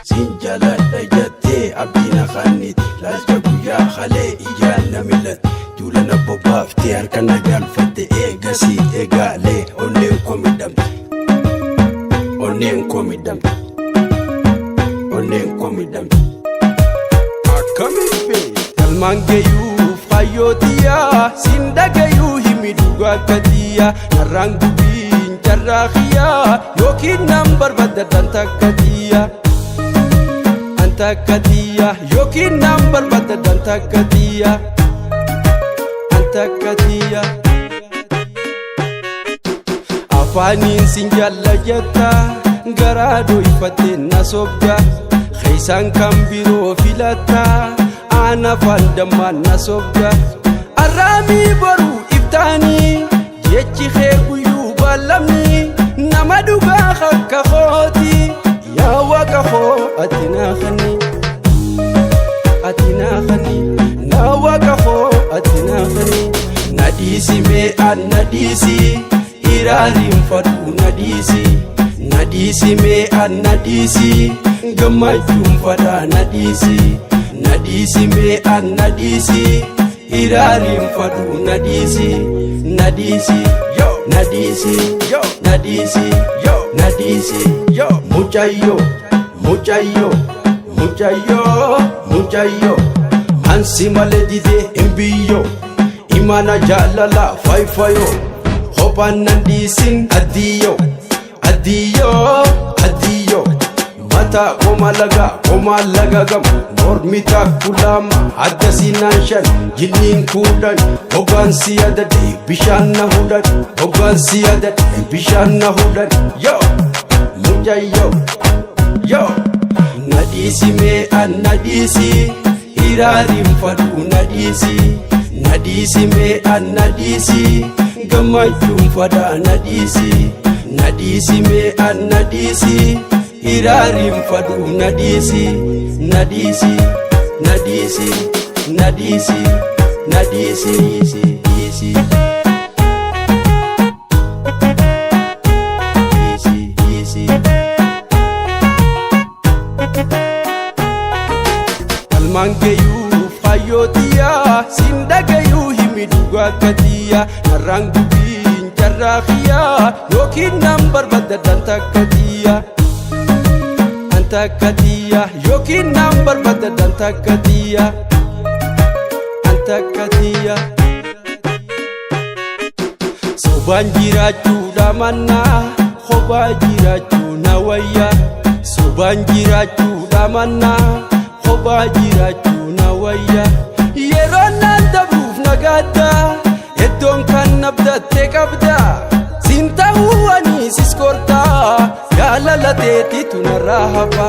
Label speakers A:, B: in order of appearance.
A: Sin jaaladha jettee abdii na kanniti. Laalcha guyyaa halee ijaan na mil'atte. Duula na bobbaaftee harka na galfatte. Eegasii eegaalee onneen koo miidhamte. Onneen koo miidhamte. Onneen koo miidhamte. Akkamiin bee galmaan gayuuf hayyootiyaa siin dhagayuu himi dhugaa akka xiyyaa narraan gubiin carraa xiyyaa yookiin nan barbaadadhaan takka xiyyaa. An takka xiyyaa yookiin nan barbaadadhaan takka xiyyaa. An takka xiyyaa. Afaaniin sin jaalla jetta garaa dhoyfattee na sobda keessaan kan biroo filatta aan afaan dammaan na sobda arraamii boruu iftaanii jechi kee guyyuu baallamni nama dhugaa akka kooti yaa waaqa koo ati naa kanni ati naa kanni naa waaqa koo ati naa kanni na dhiisi mee an na dhiisi hiraariin fadhu na dhiisi na dhiisi mee an na dhiisi gammachuun fadhaa na dhiisi na dhiisi mee an na dhiisi hiraariin fadhu na dhiisi na dhiisi yo na dhiisi yo na dhiisi yo na dhiisi yo mucayyoo mucayyoo mucayyoo mucayyoo ansi malee didee hin biyyoo imana jaalala fayfayoo kophaan nan dhiisin addiyyoo addiyyoo addiyyoo mataa koma lagaa komaa laga gam mormi takkulama adda sinaan shan jinniin kudhan hoggaansi adade bishaan na hudhan hoggaansi adade bishaan na hudhan yo mucayyoo yo na dhiisi mee an na dhiisi hiraariin fadhu na dhiisi na dhiisi mee an na dhiisi gammachuun fadhaa na dhiisi na dhiisi mee an na dhiisi hiraariin fadhu na dhiisi na dhiisi na dhiisi na dhiisi na dhiisi dhiisi dhiisi dhiisi. Galmaan gayuuf hayyootiyaa siin dhagayuu himi dhugaa akka xiyyaa narraan gubiin carraa xiyyaa yookiin nan barbaadadhaan takka xiyyaa. An takka xiyyaa yookiin nan barbaadadhaan takka xiyyaa. An takka xiyyaa. Sobaan jiraachuudha mannaa kophaa jiraachuu na wayya. Sobaan jiraachuudha mannaa kophaa jiraachuu na wayya. Yeroo naan dabruuf nagaadda iddoon kan abdatte qabda. Siin ta'uu ani sis kortaa jaalala teetitu narraa hafa.